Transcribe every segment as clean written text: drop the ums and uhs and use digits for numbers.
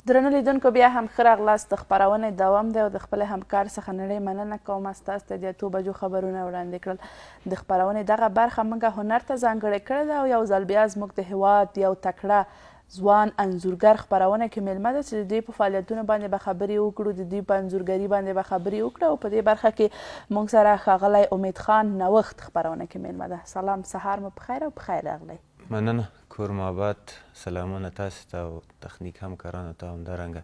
درنو لیدونکو بیا هم ښه راغلاست، د خپرونې دوام دی او د خپل همکار څخه نړۍ مننه کوم، ستاسو ته د 8 بجو خبرونه وړاندې کړل. د خپرونې دغه برخه موږ هنر ته ځانګړې کړې ده او یو ځل بیا زموږ د هیواد یو تکړه ځوان انځورګر خپرونه کې میلمه ده چې د دوی په فعالیتونو باندې به خبرې وکړو، د دوی په انځورګري باندې به خبرې وکړو او په دې برخه کې موږ سره ښاغلی امید خان نوښت خپرونه کې میلمه ده. سلام، سهار مو په خیر او په خیر راغلی. مننه، کور مو آباد. سلامونه تاسو ته او تخنیک همکارانو ته، همدارنګه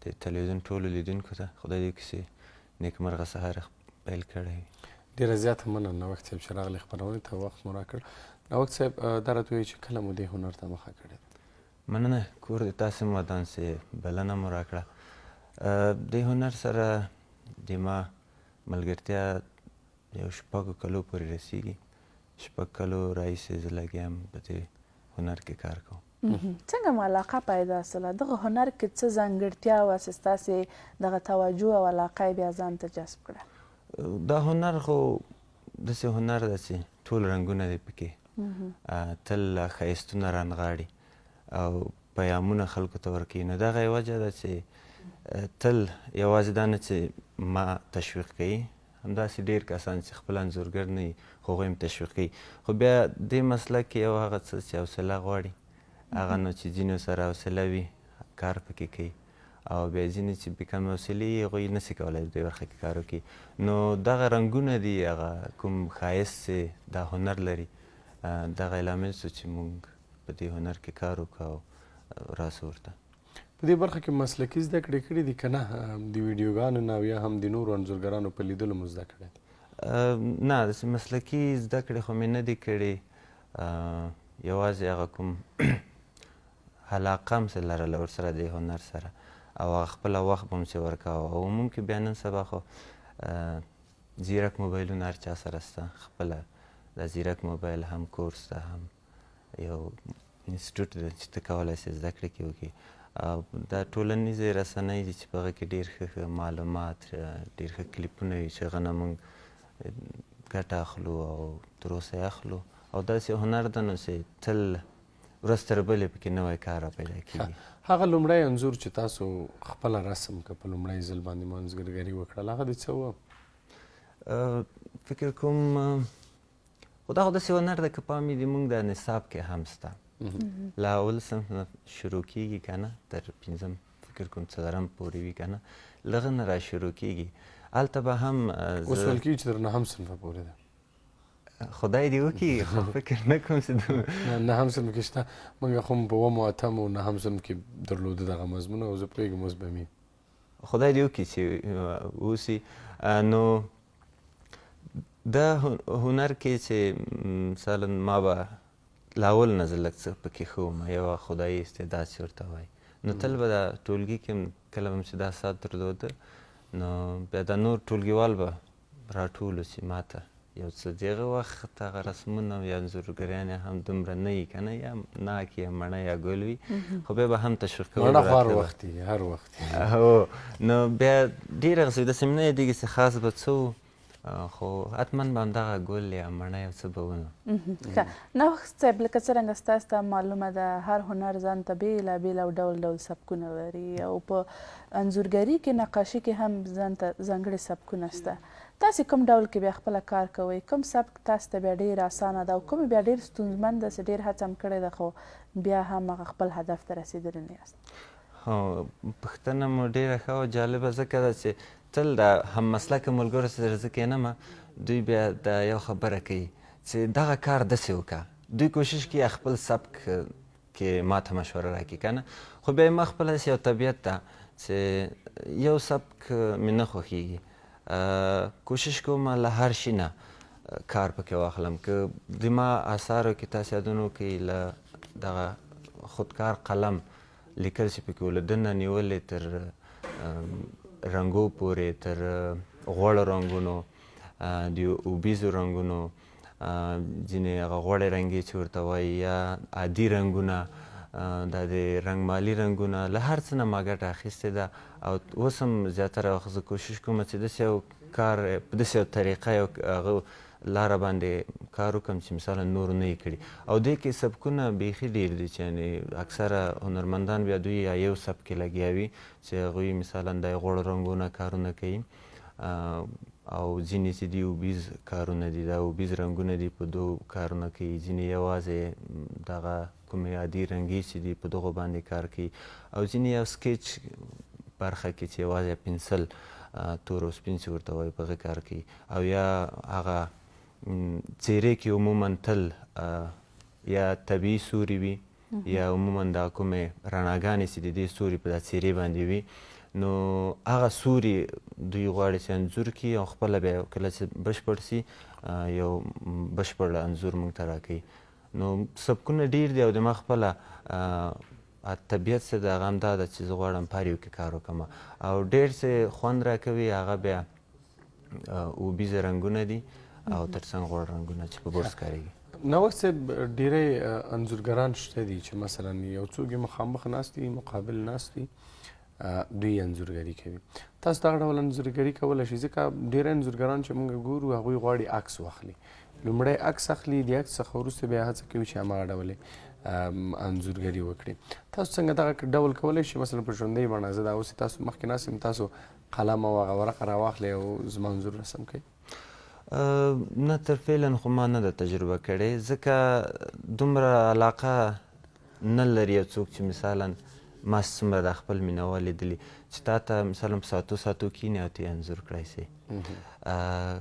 د تلویزیون ټولو لیدونکو ته. خدای دې وکړي چې نیکمرغه سهار پیل کړی وي. ډېره زیاته مننه نوښت صاحب چې راغلی خپرونې ته، وخت مو راکړ. نوښت صاحب، دا راته ووایئ چې کله مو دې هنر ته مخه کړې ده؟ مننه، کور د تاسو مو ودان چې بلنه مو راکړه. د هنر سره د ما ملګرتیا یو 6 کلو پورې رسیږي. 6 کلو راهیسې زه لګیا یم، په دې هنر کې کار کوم. څنګه مو علاقه پیدا سوله؟ دغه هنر کې څه ځانګړتیا وه چې ستاسې دغه توجه او علاقه یې بیا ځان ته جذب کړه؟ دا هنر خو داسې هنر ده چې ټول رنګونه دی پکې، تل ښایستونه رانغاړي او پیامونه خلکو ته ورکوي. نو دغه یې وجه ده چې تل یوازې دا نه چې ما تشویق کوي، همداسې ډېر کسان چې خپل انځورګر نه وي خو هغوی هم تشویق کوي. خو بیا دې مسلک کې یو هغه څه چې حوصله غواړي، هغه نو چې ځینو سره حوصله وي کار پکې کوي او بیا ځینې چې بې کمې حوصلې یې، هغوی نسي کولای په دې برخه کې کار وکړي. نو دغه رنګونه دي، هغه کوم ښایست چې دا هنر لري، دغه یې لامل سو چې موږ په دې هنر کې کار وکړو او راسو ورته. په دې برخه کې مسلکي زده کړې کړې دي که نه، د ویډیوګانو نه او یا هم د نورو انځورګرانو په لیدلو مو زده کړې دي؟ نه، داسې مسلکي زده کړې خو مې نه دي کړې. یوازې هغه کوم علاقه هم څه لرله ورسره د هنر سره او هغه خپله وخت به هم څه ورکاوه. او عموم کې بیا نن سبا خو ځیرک موبایلونه هر چا سره سته، خپله د ځیرک موبایل هم کورس ده، هم یو انسټیټیوټ دی چې ته کولای شې زده کړې کې وکړي. او دا ټولنیزې رسنۍ دي چې په هغه کې ډېر ښه ښه معلومات، ډېر ښه کلیپونه وي چې هغه نه موږ ګټه اخلو او تر اوسه یې اخلو. او داسې هنر ده نو چې تل ورځ تر بلې پکې نوی کار را پیدا کېږي. هغه لومړی انځور چې تاسو خپله رسم که، په لومړی ځل باندې مو انځورګري وکړه، هغه د څه و؟ فکر کوم خو دا خو داسې هنر ده که پام یې دي موږ د نصاب کې هم سته، له اول صنف نه شروع کېږي که نه تر پنځم، فکر کوم څلورم پورې وي که نه، له هغه نه را شروع کېږي. هلته به هم اوس ویل کېږي چې تر نهم صنفه پورې ده. خدای دې وکړي، خو فکر نه کوم چې نهم صنف کې شته. موږ خو په اووم او اتم او نهم صنف کې درلوده دغه مضمون او زه پوهېږم اوس به مې خدای دې وکړي چې اوسي. نو د هنر کې چې مثلا ما به له اول نه زه لږ څه پکې ښه وم، یوه خدایي استعداد چې ورته وایي، نو تل به د ټولګي کې کله به چې دا ساعت درلوده، نو بیا دا نور ټولګیوال به راټول چې ماته یو څه. دغه وخت هغه رسمونه یا انځورګریانې هم دومره نه وي که نه، یا ناک یا مڼه یا ګل وي، خو بیا به هم تشویق کول. مڼه خو هر وخت وي، هر وخت. هو، نو بیا ډېر هغسې داسې مې نه یادېږي چې خاص به څه و، خو حتما به همدغه ګل یا مڼه یو څه به ونه. ښه، نوښت صاحب، لکه څرنګه ستاسو ته معلومه ده، هر هنر ځان ته بېلابېل او ډول ډول سبکونه لري او په انځورګري کې، نقاشي کې هم ځان ته ځانګړي سبکونه شته. تاسې کوم ډول کې بیا خپله کار کوئ؟ کوم سبک تاسو ته بیا ډېر اسانه ده او کوم بیا ډېر ستونزمن ده چې ډېر هڅه هم کړې ده خو بیا هم هغه خپل هدف ته رسېدلي نه یاست؟ پوښتنه مو ډېره ښه او جالبه ځکه ده چې تل د هم مسلکه ملګرو سره زه کښېنم، دوی بیا دا یو خبره کوي چې دغه کار داسې وکړه. دوی کوشش کوي خپل سبک کې ماته مشوره راکړي که نه، خو بیا ما خپله داسې یو طبیعت ده چې یو سبک مې نه خوښېږي. کوشش کوم له هر شي نه کار پکې واخلم. که د ما آثارو کې تاسې یادونه وکړئ، له دغه خودکار قلم لیکل چې پکې و، له ده نه نیولې تر رنګو پورې، تر غوړو رنګونو، د اوبیزو رنګونو، ځینې هغه غوړې رنګې چې ورته وایي یا عادي رنګونه، دا د رنګمالي رنګونه، له هر څه نه ما ګټه اخیستې ده. او اوس هم زیاتره وخت زه کوشش کوم چې داسې یو کار په داسې یو طریقه یو هغه لاره باندې کار وکړم چې مثلا نور نه یې کړي. او دې کې سبکونه بیخي ډېر دي چې یعنې اکثره هنرمندان بیا دوی یا یو سبک کې لګیا وي چې هغوی مثلا د غوړو رنګونه کارونه کوي، او ځینې چې دي اوبیز کارونه دي، دا اوبیز رنګونه دي په دوو کارونه کوي، ځینې یوازې دغه کومې عادي رنګې چې دي په دغو باندې کار کوي، او ځینې یو سکیچ برخه کې چې یوازې پنسل تور او سپین چې ورته وایي په هغه کار کوي، او یا هغه څیرې کې عموما تل یا طبیعي سوري وي یا عموما دا کومې رڼاګانې چې د دې سوري په دا څیرې باندې وي، نو هغه سوري دوی غواړي چې انځور کړي او خپله بیا کله چې بشپړ سي یو بشپړ انځور موږ ته راکوي. نو سبکونه ډېر دي، او د ما خپله طبیعت څه ده هغه هم دا ده چې زه غواړم په هر یو کې کار وکړم، او ډېر څه خوند راکوي هغه بیا اوبیزه رنګونه دي او ترڅنګ غوړ رنګونه چې په برس کارېږي. نوښت صاحب، ډېری انځورګران شته دي چې مثلا یو څوک یې مخامخ ناست وي، مقابل ناست وي، دوی انځورګري کوي. تاسو دغه ډول انځورګري کولی شئ؟ ځکه ډېری انځورګران چې موږ ګورو هغوی غواړي عکس واخلي، لومړی عکس اخلي، د عکس څخه وروسته بیا هڅه کوي چې هماغه ډول انځورګري وکړي. تاسو څنګه دغه ډول کولی شئ؟ مثلا په ژوندۍ بڼه زه دا اوس تاسو مخکې ناست یم، تاسو قلم او هغه ورقه راواخلئ او زما انځور رسم کړئ. نه، تر فعلا خو ما نه ده تجربه کړې، ځکه دومره علاقه نه لري یو څوک چې مثلا ما څومره دا خپل مینهوال لیدلي چې تا ته مثلا په ساعتو ساعتو کښېني او ته یې انځور کړای سي.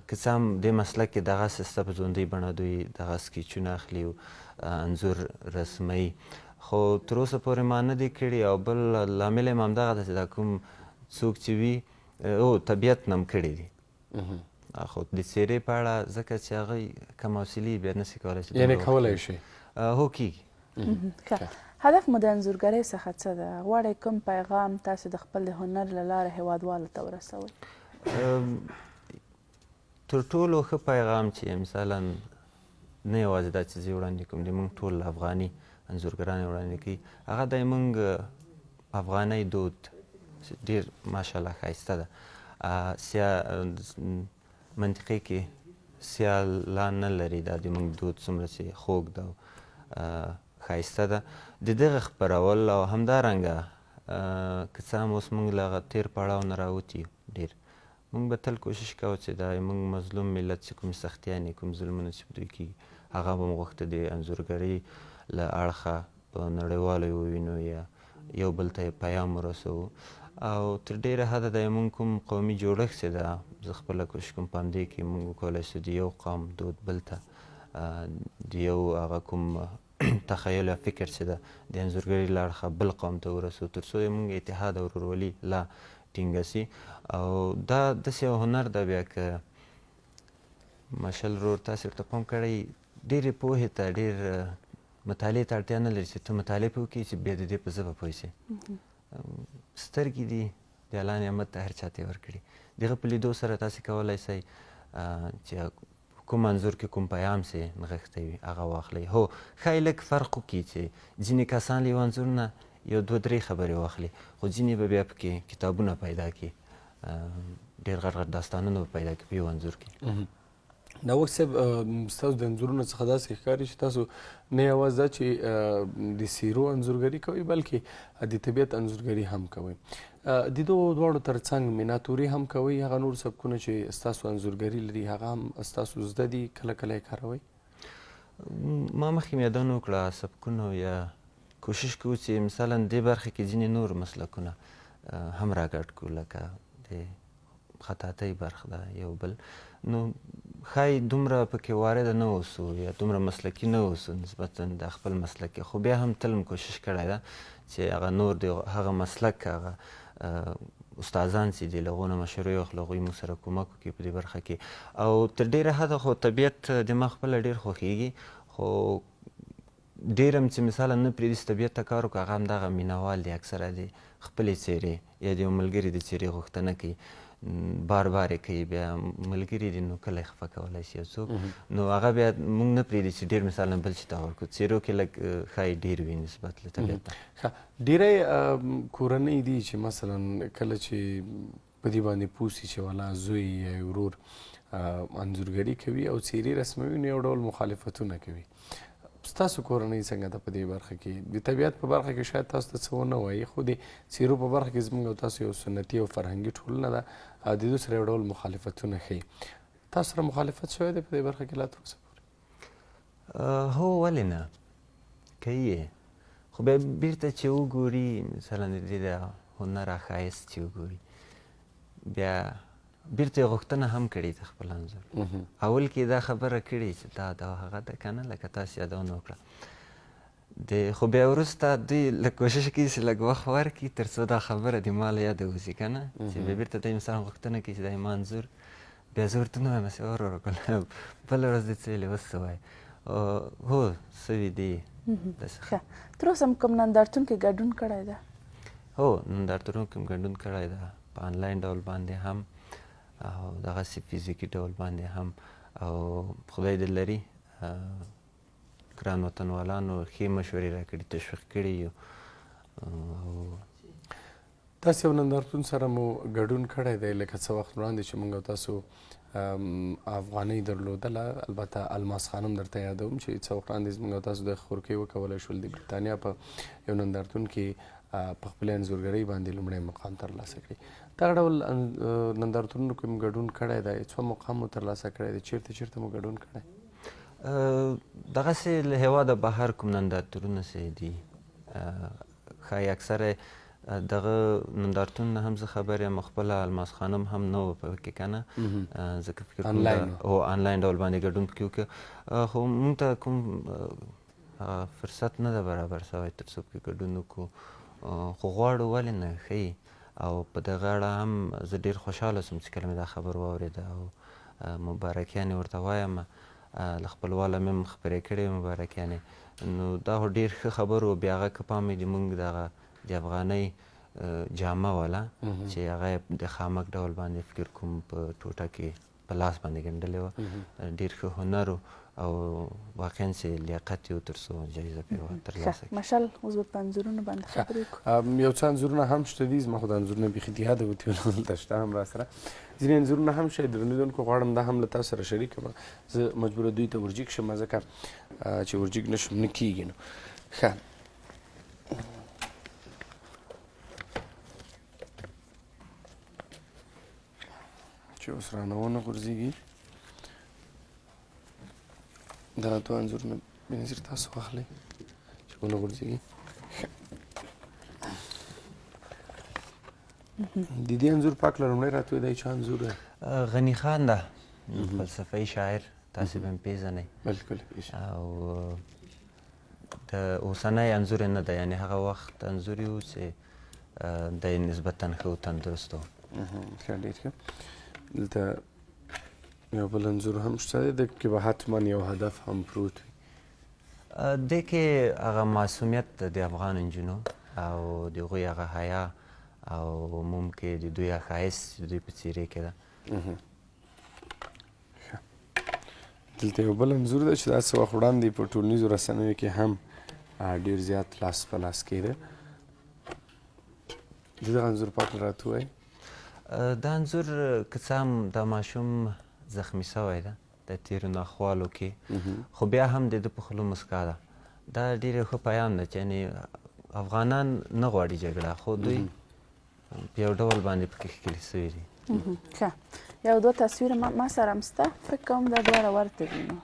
که څه هم دې مسلک کې دغه سسته په ژوندۍ بڼه دوی دغه سکیچونه اخلي او انځور رسموي، خو تر اوسه پورې ما نه دی کړي. او بل لامل یې هم همدغه ده چې دا کوم څوک چې وي او طبیعت نه هم کړي دي، خو د څېرې په اړه ځکه چې هغوی کم حوصلې بیا نه سي کولی چې یعنې کولی شي؟ هو، کېږي. هدف مو د انځورګرۍ څخه څه ده؟ غواړئ کوم پیغام تاسو د خپل هنر له لارې هیوادوالو ته ورسوئ؟ تر ټولو ښه پیغام چې مثلا نه یوازې دا چې زه وړاندې کوم، د موږ ټول افغاني انځورګران یې وړاندې کوي، هغه دی موږ افغاني دود چې ډېر ماشاءالله ښایسته ده، منطقې کې سیالان نه لري، دا د موږ دود څومره چې خوږ ده او ښایسته ده، د دغه خپرول. او همدارنګه که څه هم اوس موږ له هغه تېر پړاو نه راوتي یو، ډېر موږ به تل کوشش کوو چې دا موږ مظلوم ملت چې کومې سختیانې کوم ظلمونه چې په دوی کېږي هغه به مو غوښته د انځورګرۍ له اړخه په نړیوالو یې ووینو یا یو بل ته یې پیام ورسوو. او تر ډېره حده د موږ کوم قومي جوړښت چې ده، زه خپله کوشش کوم په همدې کې موږ وکولی شو د یو قوم دود بل ته د یو هغه کوم تخیل یا فکر چې ده د انځورګرۍ له اړخه بل قوم ته ورسوو، تر څو یې موږ اتحاد او ورورولي لا ټینګه سي. او دا داسې یو هنر ده بیا که مشل ورور تاسې ورته پام کړی، ډېرې پوهې ته ډېر مطالعې ته اړتیا نه لري چې ته مطالعه پرې وکړې چې بیا د دې په ژبه پوه سې. سترګې دي د الله نعمت ته هر چا ته یې ورکړي، د هغه په لیدو سره تاسې کولی سئ چې کوم انځور کې کوم پیام سي نغښتی وي هغه واخلئ. هو، ښایي لږ فرق وکړي چې ځینې کسان له یو انځور نه یو دوه درې خبرې واخلي، خو ځینې به بیا پکې کتابونه پیدا کړي، ډېر غټ غټ داستانونه به پیدا کړي په یو انځور کې. نوښت صاحب، ستاسو د انځورونو څخه داسې ښکاري چې تاسو نه یوازې دا چې د څېرو انځورګري کوئ بلکې د طبیعت انځورګري هم کوئ. د دغو دواړو ترڅنګ میناتوري هم کوئ، هغه نور سبکونه چې ستاسو انځورګري لري هغه هم ستاسو زده دي، کله کله یې کاروئ؟ ما مخکې مې یادونه وکړه سبکونو یا کوشش کوو چې مثلا دې برخه کې ځینې نور مسلکونه هم راګډ کړو، لکه د خطاطۍ برخه ده یو بل، نو ښایي دومره پکې وارده نه اوسو یا دومره مسلکي نه اوسو نسبتاً د خپل مسلک کې، خو بیا هم تل مو کوشش کړی ده چې هغه نور د هغه مسلک هغه استادان چې دي له هغو نه مشورې واخلو، هغوی موږ سره کومک وکړي په دې برخه کې. او تر ډېره حده خو طبیعت د ما خپله ډېر خوښېږي، خو ډېر هم چې مثلا نه پرېږدي چې طبیعت ته کار وکړو، هغه هم دغه مینهوال دي، اکثره د خپلې څېرې یا د یو ملګري د څېرې غوښتنه کوي، بار بار یې کوي، بیا ملګري دي نو کله یې خفه کولی شي یو څوک، نو هغه بیا موږ نه پرېږدي چې ډېر مثلا بل شي ته ورکړو، څېرو کې لږ ښایي ډېر وي نسبت له طبیعت ته. ښه، ډېری کورنۍ دي چې مثلا کله چې په دې باندې پوه سي چې والا زوی یا ورور انځورګري کوي او څیرې رسموي، نو یو ډول مخالفتونه کوي. ستاسو کورنۍ څنګه ده په دې برخه کې؟ د طبیعت په برخه کې شاید تاسو ته څه ونه وایي، خو د څیرو په برخه کې زموږ او تاسو یو سنتي او فرهنګي ټولنه ده، د دوی سره یو ډول مخالفتونه ښیي. تاسو سره مخالفت شوی دی په دې برخه کې لا تر اوسه پورې؟ هو، ولې نه کوي یې، خو بیا بیرته چې وګوري مثلا د دې د هنر ښایست چې وګوري، بیا بیرته یې غوښتنه هم کړې د خپل انځور. اول کې دا خبره کړې چې دا دا هغه ده که نه، لکه تاسو یادونه وکړه د، خو بیا وروسته دوی لږ کوشش کوي چې لږ وخت ورکړي تر څو دا خبره د ما له یاده وځي که نه، چې بیا بیرته دی مثلا غوښتنه کوي چې دا ما انځور، بیا زه ورته نه وایم چې وروره بله ورځ دې څه ویلې اوس څه وایې؟ هو سوي دي. ښه، تر اوسه مو کوم نندارتون کې ګډون کړی ده؟ هو، نندارتونو کې مو ګډون کړی ده، په انلاین ډول باندې هم او دغسې فزیکي ډول باندې هم، او خدای دې لري ګران وطنوالانو ښې مشورې راکړي، تشویق کړي یو. او تاسو یو نندارتون سره مو ګډون کړی دی، لکه څه وخت وړاندې چې موږ تاسو افغانۍ درلودله، البته الماس خانم درته یادوم چې څه وخت وړاندې زموږ تاسو د خورکۍ وکولی شول د بریتانیا په یو نندارتون کې په خپلې انځورګرۍ باندې لومړی مقام ترلاسه کړي. دغه ډول نندارتونونو کې مو ګډون کړی دی، څو مقام مو ترلاسه کړی دی، چیرته چیرته مو ګډون کړی؟ دغسې له هېواده بهر کوم نندارتونونه څه دي، ښایي اکثره دغه نندارتون هم زه خبر یم، خپله الماس خانم هم نه وه پکې که نه، ځکه فکر کوم هو انلاین ډول باندې ګډون پکې وکړ، خو موږ ته کوم فرصت نه ده برابر شوی تر څو پکې ګډون وکړو، خو غواړو ولې نه ښیي. او په دغه اړه هم زه ډېر خوشحاله شوم چې کله مې دا خبر واورېده، او مبارکیانې ورته وایم، له خپلواله مې هم خپرې کړې مبارکیانې. نو دا خو ډېر ښه خبر و. بیا هغه که پام مې د موږ دغه د افغانۍ جامه وله چې هغه د خامک ډول باندې فکر کوم په ټوټه کې په لاس باندې ګنډلې وه، ډېر ښه هنر و او واقعا چې لیاقت یې و تر څو جایزه پرې ترلاسه کړي. مشال، اوس به په انځورونو باندې خبرې وکړو. یو څه انځورونه هم شته دي، زما خو د انځورونه بیخي د یاده وتي وو، دلته شته هم راسره ځینې انځورونه هم شته. درنېدونکو غواړم دا هم له تاسو سره شریک کړم، زه مجبوره دوی ته ورجیګ شم ځکه چې ورجیګ نه شم نه کېږي. نو ښه، چې اوس رانه ونه غورځېږي. دا دوه انځورونه بېنظیر تاسو واخلئ چې ونه غورځېږي. د دې انځور په هکله لومړی راته ووایه، دا یې چا انځور دی؟ غني خان ده، فلسفي شاعر، تاسې به هم پېژنئ. بلکل. او د اوسنی انځور نه ده، یعنې هغه وخت انځور یې و چې دی نسبتاً ښه و تندرست و. ښه، ډېر ښه. دلته یو بل انځور هم شته دی، دې کې به حتما یو هدف هم پروت وي. دې کې هغه معصومیت د افغان نجونو او د هغوی هغه حیا او عموم کې د دوی ښایست د دوی په څیرې کې ده. ښه، دلته یو بل انځور دی چې دا څه وخت وړاندې په ټولنیزو رسنیو کې هم ډېر زیات لاس په لاس کېده. د دغه انځور په هکله راته ووایئ. دا انځور که څه هم دا ماشوم زخمی شوی ده د تېرو ناخوالو کې، خو بیا هم د ده په خوله مسکا ده. دا ډېر یو ښه پیام ده چې یعنې افغانان نه غواړي جګړه، خو دوی په یو ډول باندې پکې ښکلي شوي دي. ښه، یو دوه تصویر ما سره هم شته، فکر کوم دا دواړه ورته دي. نو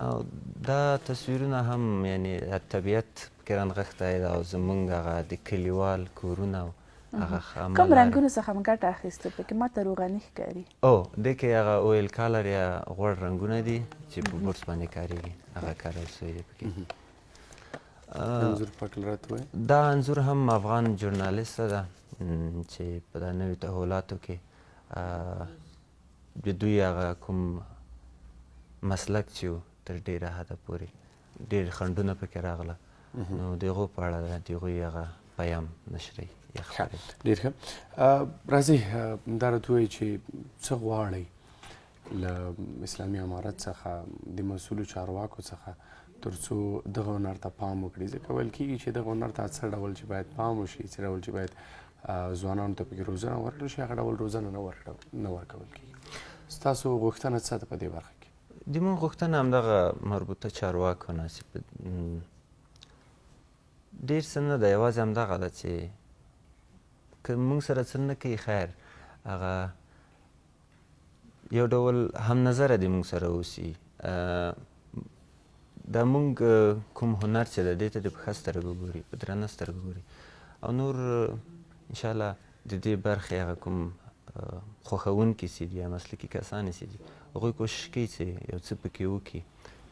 او دا تصویرونه هم یعنې طبیعت پکې رانغښتی ده او زمونږ هغه د کلیوال کورونه او هغه خامه کوم لارې. رنګونو څخه مو ګټه اخیستې پکې؟ ما ته روغاني ښکاري. او دې کې هغه اویل کالر یا غوړ رنګونه دي چې په برس باندې کارېږي، هغه کارول شوی دی پکې. انځور په هکله راته ووایه. دا انځور هم افغان ژورنالیسته ده چې په دا نوي تحولاتو کې د دوی هغه کوم مسلک چې و تر ډېره حده پورې ډېر خنډونه پکې راغله، نو د هغو په اړه ده، د هغوی هغه پیام نشروي یا خپروي. ډېر ښه. راځئ دا راته ووایئ چې څه غواړئ له اسلامي امارت څخه، د مسؤلو چارواکو څخه، تر څو دغه هنر ته پام وکړي؟ ځکه ویل کېږي چې دغه هنر ته څه ډول چې باید پام وشي، څه ډول چې باید ځوانانو ته پکې روزنه ورکړل شي، هغه ډول روزنه نه ورکول کېږي. ستاسو غوښتنه څه ده په دې برخه کې؟ د موږ غوښتنه همدغه مربوطه چارواکو نه چې ډېر څه نه ده، یوازې همدغه ده چې که موږ سره څه نه کوي خیر، هغه یو ډول هم نظره دې موږ سره اوسي. دا موږ کوم هنر چې ده دې ته دې په ښه سترګه وګوري، په درنه سترګه وګوري او نور انشاءالله د دې برخې هغه کوم خوښوونکي چې دي یا مسلکي کسان چې دي هغوی کوشش کوي چې یو څه پکې وکړي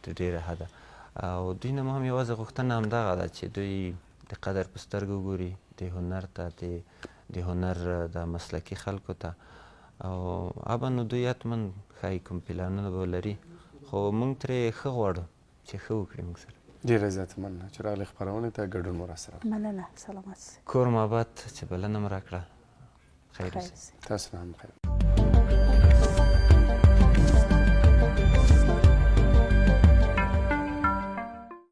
تر ډېره حده، او دوی نه مو هم یوازې غوښتنه همدغه ده چې دوی د قدر په سترګه وګوري د هنر ته، د هنر د مسلکي خلکو ته، او ابا نو دوی حتما ښایي کوم پلانونه به ولري، خو موږ ترې ښه غواړو چې ښه وکړي موږ سره. ډېره زیاته مننه چې راغلې خپرونې ته ګډون مو راسره وکړ. مننه، سلامت شئ. کور مو اباد، چې بلنه مو راکړه. خیر اوسئ. تاسو نه هم خیر.